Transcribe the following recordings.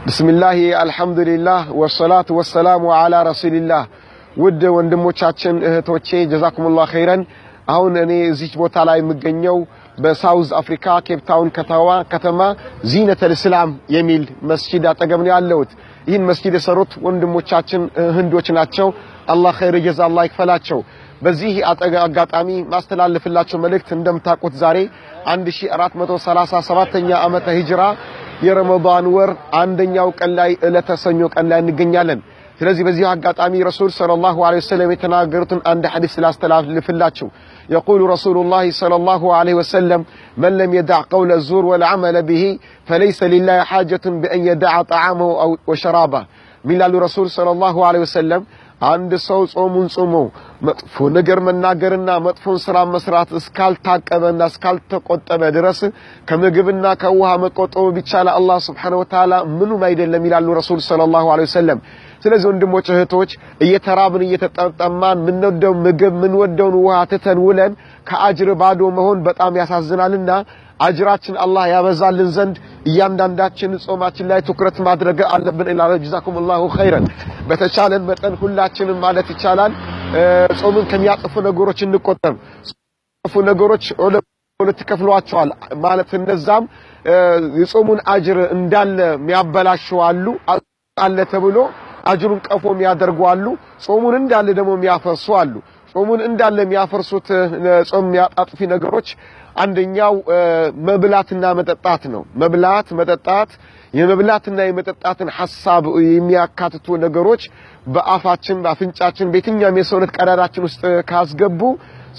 ብስሚላሂ አልሐምዱሊላህ ወሰላቱ ወሰላሙ ዓላ ረሱሊላህ። ውድ ወንድሞቻችን እህቶቼ፣ ጀዛኩሙላህ ኸይረን። አሁን እኔ እዚች ቦታ ላይ የምገኘው በሳውዝ አፍሪካ ኬፕ ታውን ከተማ ዚነተል እስላም የሚል መስጂድ አጠገብ ነው ያለሁት። ይህን መስጂድ የሰሩት ወንድሞቻችን ህንዶች ናቸው። አላህ ኸይር ጀዛ አላህ ይክፈላቸው። በዚህ አጋጣሚ ማስተላልፍላቸው መልእክት፣ እንደምታውቁት ዛሬ 1437ኛ ዓመተ ሂጅራ የረመዳን ወር አንደኛው ቀን ላይ፣ ዕለተ ሰኞ ቀን ላይ እንገኛለን። ስለዚህ በዚህ አጋጣሚ ረሱል ሰለላሁ ዐለይሂ ወሰለም የተናገሩትን አንድ ሐዲስ ላስተላልፍላችሁ። يقول رسول الله صلى الله عليه وسلم: من لم يدع قول الزور والعمل به فليس لله حاجة بأن يدع طعامه أو وشرابه። ምን ይላሉ ረሱል ሰለላሁ ዐለይሂ ወሰለም? አንድ ሰው ጾሙን ጾሞ መጥፎ ነገር መናገርና መጥፎን ስራ መስራት እስካልታቀበና እስካልተቆጠበ ድረስ ከምግብና ከውሃ መቆጠቡ ብቻ ለአላህ ስብሐነሁ ወተዓላ ምኑም አይደለም ይላሉ ረሱል ሰለላሁ ዐለይሂ ወሰለም። ስለዚህ ወንድሞች እህቶች፣ እየተራብን እየተጠማን ምንወደው ምግብ ምንወደውን ውሃ ትተን ውለን ከአጅር ባዶ መሆን በጣም ያሳዝናልና አጅራችን አላህ ያበዛልን ዘንድ እያንዳንዳችን ጾማችን ላይ ትኩረት ማድረግ አለብን እላለሁ። ጀዛኩሙላሁ ኸይረን። በተቻለን መጠን ሁላችንም ማለት ይቻላል ጾምን ከሚያጥፉ ነገሮች እንቆጠብ። ነገሮች ሁለት ከፍሏቸዋል ማለት እነዛም የጾሙን አጅር እንዳለ የሚያበላሹ አሉ፣ አለ ተብሎ አጅሩን ቀፎ የሚያደርጉ አሉ። ጾሙን እንዳለ ደግሞ የሚያፈርሱ አሉ። ጾሙን እንዳለ የሚያፈርሱት ጾም የሚያጣጥፊ ነገሮች አንደኛው መብላትና መጠጣት ነው። መብላት መጠጣት፣ የመብላትና የመጠጣትን ሐሳብ የሚያካትቱ ነገሮች በአፋችን፣ በአፍንጫችን፣ በየትኛውም የሰውነት ቀዳዳችን ውስጥ ካስገቡ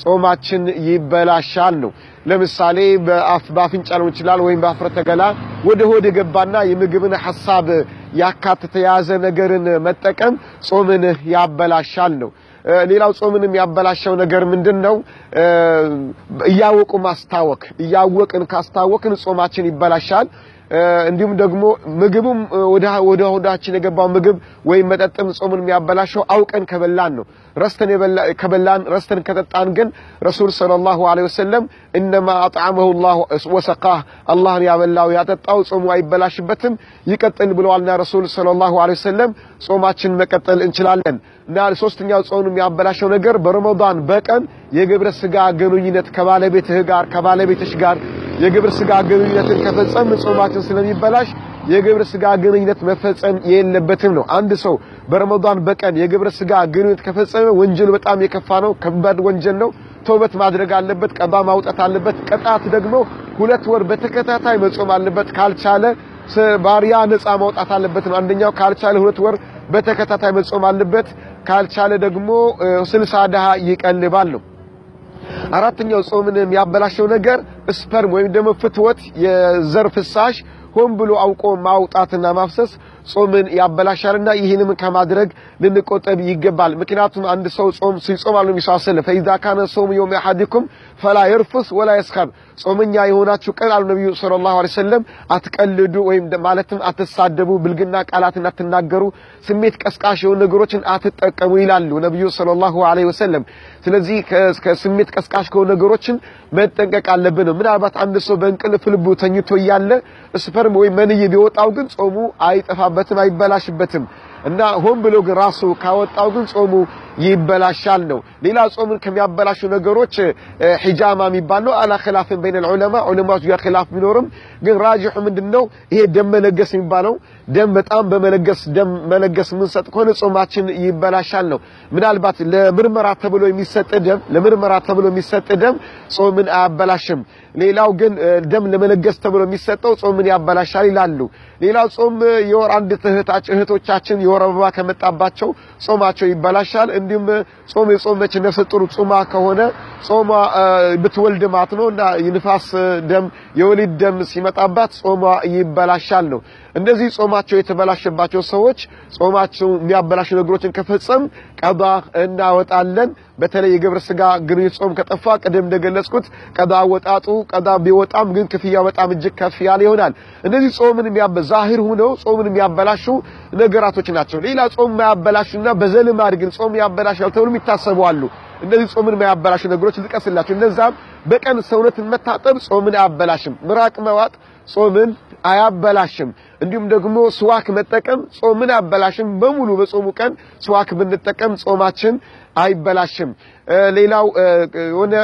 ጾማችን ይበላሻል ነው። ለምሳሌ በአፍ በአፍንጫ ሊሆን ይችላል ወይም በአፍረተ ገላ ወደ ሆድ የገባና የምግብን ሐሳብ ያካተተ የያዘ ነገርን መጠቀም ጾምን ያበላሻል ነው። ሌላው ጾምን የሚያበላሸው ነገር ምንድን ነው? እያወቁ ማስታወክ። እያወቅን ካስታወክን ጾማችን ይበላሻል። እንዲሁም ደግሞ ምግቡም ወደ ሆዳችን የገባው ምግብ ወይም መጠጥም ጾምን የሚያበላሸው አውቀን ከበላን ነው። ረስተን ከበላን፣ ረስተን ከጠጣን ግን ረሱል ሰለላሁ ዐለይሂ ወሰለም إنما أطعمه الله وسقاه፣ አላህን ያበላው ያጠጣው ጾሙ አይበላሽበትም ይቀጥል ብለዋልና ረሱል ሰለላሁ ዐለይሂ ወሰለም ጾማችን መቀጠል እንችላለን። እና ሶስተኛው ጾምን የሚያበላሸው ነገር በረመዳን በቀን የግብረ ስጋ ግንኙነት፣ ከባለቤትህ ጋር ከባለቤትሽ ጋር የግብረ ስጋ ግንኙነትን ከፈጸም ጾማችን ስለሚበላሽ የግብረ ስጋ ግንኙነት መፈጸም የለበትም ነው። አንድ ሰው በረመዳን በቀን የግብረ ስጋ ግንኙነት ከፈጸመ ወንጀሉ በጣም የከፋ ነው፣ ከባድ ወንጀል ነው። ተውበት ማድረግ አለበት፣ ቀባ ማውጣት አለበት። ቅጣት ደግሞ 2 ወር በተከታታይ መጾም አለበት። ካልቻለ ባሪያ ነፃ ማውጣት አለበት ነው። አንደኛው ካልቻለ 2 ወር በተከታታይ መጾም አለበት። ካልቻለ ደግሞ 60 ድሃ ይቀልባል ነው። አራተኛው ጾምን የሚያበላሸው ነገር sperm ወይም ደግሞ ፍትወት፣ የዘር ፍሳሽ ሆን ብሎ አውቆ ማውጣትና ማፍሰስ ጾምን ያበላሻልና ይህንም ከማድረግ ልንቆጠብ ይገባል። ምክንያቱም አንድ ሰው ጾም ሲጾም አሉ ነቢ ሰለም فإذا كان صوم يوم أحدكم فلا يرفث ولا يصخب። ጾመኛ የሆናችሁ ቀን አሉ ነቢዩ ሰለላሁ ዐለይሂ ወሰለም አትቀልዱ ወይም ማለትም አትሳደቡ፣ ብልግና ቃላትን አትናገሩ፣ ስሜት ቀስቃሽ የሆኑ ነገሮችን አትጠቀሙ ይላሉ ነቢዩ ሰለላሁ ዐለይሂ ወሰለም። ስለዚህ ከስሜት ቀስቃሽ ከሆኑ ነገሮችን መጠንቀቅ አለብን። ምናልባት አንድ ሰው በእንቅልፍ ልቡ ተኝቶ እያለ sperm ወይም መንይ ቢወጣው ግን ጾሙ አይጠፋበትም፣ አይበላሽበትም። እና ሆን ብሎ ግን ራሱ ካወጣው ግን ጾሙ ይበላሻል ነው። ሌላ ጾምን ከሚያበላሹ ነገሮች ሒጃማ የሚባል ነው። على خلاف بين العلماء፣ ዑለማዎች ጋር ኺላፍ ቢኖርም ግን ራጂሑ ምንድነው? ይሄ ደም መለገስ የሚባለው፣ ደም በጣም በመለገስ፣ ደም መለገስ የምንሰጥ ከሆነ ጾማችን ይበላሻል ነው። ምናልባት ለምርመራ ተብሎ የሚሰጥ ደም፣ ለምርመራ ተብሎ የሚሰጥ ደም ጾምን አያበላሽም። ሌላው ግን ደም ለመለገስ ተብሎ የሚሰጠው ጾምን ያበላሻል ይላሉ። ሌላው ጾም የወር አንድ እህቶቻችን የወር አበባ ከመጣባቸው ጾማቸው ይበላሻል። እንዲሁም ጾም የጾመች ነፍሰ ጡር ጾማ ከሆነ፣ ጾማ ብትወልድ ማለት ነው፣ እና የንፋስ ደም የወሊድ ደም ሲመጣባት ጾሟ ይበላሻል ነው። እንደዚህ ጾማቸው የተበላሸባቸው ሰዎች ጾማቸው የሚያበላሹ ነገሮችን ከፈጸም ቀዳ እናወጣለን። በተለይ የግብረ ስጋ ግንኙነት ጾም ከጠፋ ቅድም እንደገለጽኩት ቀዳ አወጣጡ ቀዳ ቢወጣም ግን ክፍያው በጣም እጅግ ከፍ ያለ ይሆናል። እነዚህ ጾምን ዛሂር ሆነው ጾምን የሚያበላሹ ነገራቶች ናቸው። ሌላ ጾም የማያበላሹና በዘልማድ ግን ጾም ያበላሻል ተብሎ የሚታሰቡ አሉ። እነዚህ ጾምን የማያበላሹ ነገሮች ልጥቀስላችሁ። እነዛም በቀን ሰውነትን መታጠብ ጾምን አያበላሽም። ምራቅ መዋጥ ጾምን አያበላሽም። እንዲሁም ደግሞ ስዋክ መጠቀም ጾምን አያበላሽም። በሙሉ በጾሙ ቀን ስዋክ ብንጠቀም ጾማችን አይበላሽም። ሌላው የሆነ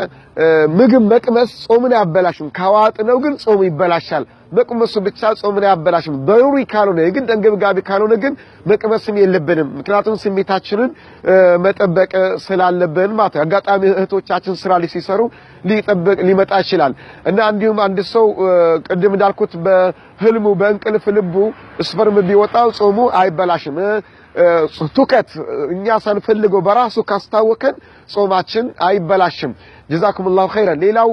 ምግብ መቅመስ ጾምን አያበላሽም። ካዋጥነው ግን ጾሙ ይበላሻል። መቅመሱ ብቻ ጾምን አያበላሽም። ضروري ካልሆነ፣ የግድ አንገብጋቢ ካልሆነ ግን መቅመስም የለብንም። ምክንያቱም ስሜታችንን መጠበቅ ስላለብን ማለት ነው። አጋጣሚ እህቶቻችን ስራ ላይ ሲሰሩ ሊጠበቅ ሊመጣ ይችላል። እና እንዲሁም አንድ ሰው ቅድም እንዳልኩት በህልሙ በእንቅልፍ ልቡ sperm ቢወጣው ጾሙ አይበላሽም። ትውከት እኛ ሳንፈልገው በራሱ ካስታወከን ጾማችን አይበላሽም። جزاكم الله خيرا። ሌላው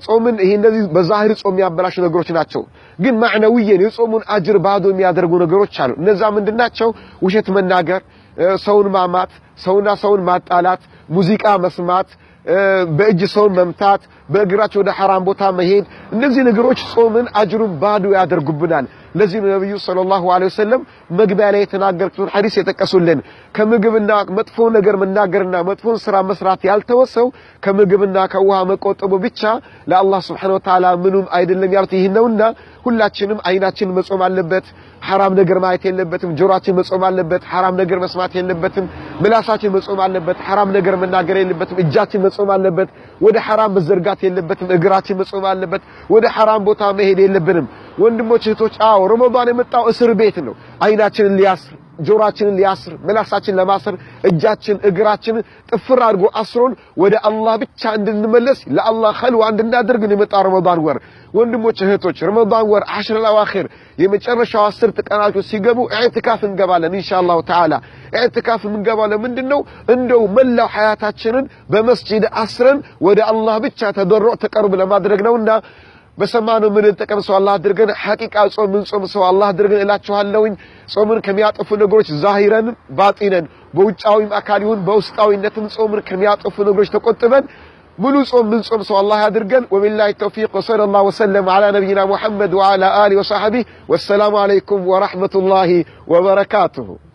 ጾምን ይሄ እነዚህ በዛሂር ጾም የሚያበላሹ ነገሮች ናቸው። ግን معنويا የጾሙን አጅር ባዶ የሚያደርጉ ነገሮች አሉ። እነዛ ምንድናቸው? ውሸት መናገር፣ ሰውን ማማት፣ ሰውና ሰውን ማጣላት፣ ሙዚቃ መስማት፣ በእጅ ሰውን መምታት፣ በእግራቸው ወደ ሐራም ቦታ መሄድ፣ እነዚህ ነገሮች ጾምን አጅሩን ባዶ ያደርጉብናል። ለዚህ ነው ነብዩ صلى الله عليه وسلم መግቢያ ላይ የተናገርኩትን ሐዲስ የጠቀሱልን። ከምግብና መጥፎ ነገር መናገርና መጥፎን ስራ መስራት ያልተወሰው ከምግብና ከውሃ መቆጠቡ ብቻ ለአላህ سبحانه وتعالى ምኑም አይደለም ያሉት ይህ ነውና ሁላችንም አይናችን መጾም አለበት፣ ሐራም ነገር ማየት የለበትም። ጆሮአችን መጾም አለበት፣ ሐራም ነገር መስማት የለበትም። ምላሳችን መጾም አለበት፣ ሐራም ነገር መናገር የለበትም። እጃችን መጾም አለበት፣ ወደ ሐራም መዘርጋት የለበትም። እግራችን መጾም አለበት፣ ወደ ሐራም ቦታ መሄድ የለብንም። ወንድሞች እህቶች፣ አዎ፣ ረመዳን የመጣው እስር ቤት ነው። አይናችንን ሊያስር፣ ጆሮአችንን ሊያስር፣ ምላሳችን ለማሰር፣ እጃችን እግራችንን ጥፍር አድርጎ አስሮን ወደ አላህ ብቻ እንድንመለስ፣ ለአላህ ኸልዋ እንድናደርግ ነው የመጣው ረመዳን ወር። ወንድሞች እህቶች፣ ረመዳን ወር العشر الأواخر የመጨረሻው 10 ቀናቶች ሲገቡ ኢዕቲካፍ እንገባለን إن شاء الله تعالى። ኢዕቲካፍ የምንገባው ለምንድን ነው? እንደው መላው ሐያታችንን በመስጂድ አስረን ወደ አላህ ብቻ تضرع تقرب ለማድረግ ነውና በሰማነው የምንጠቀም ሰው አላህ አድርገን፣ ሐቂቃ ጾም ምንጾም ሰው አላህ አድርገን እላችኋለሁኝ። ጾምን ከሚያጠፉ ነገሮች ظاهرا باطنا፣ በውጫዊም አካል ይሁን በውስጣዊነትም ጾምን ከሚያጠፉ ነገሮች ተቆጥበን ሙሉ ጾም ምንጾም ሰው አላህ ያድርገን። وبالله التوفيق وصلى الله وسلم على نبينا محمد وعلى آله وصحبه والسلام عليكم ورحمة الله وبركاته።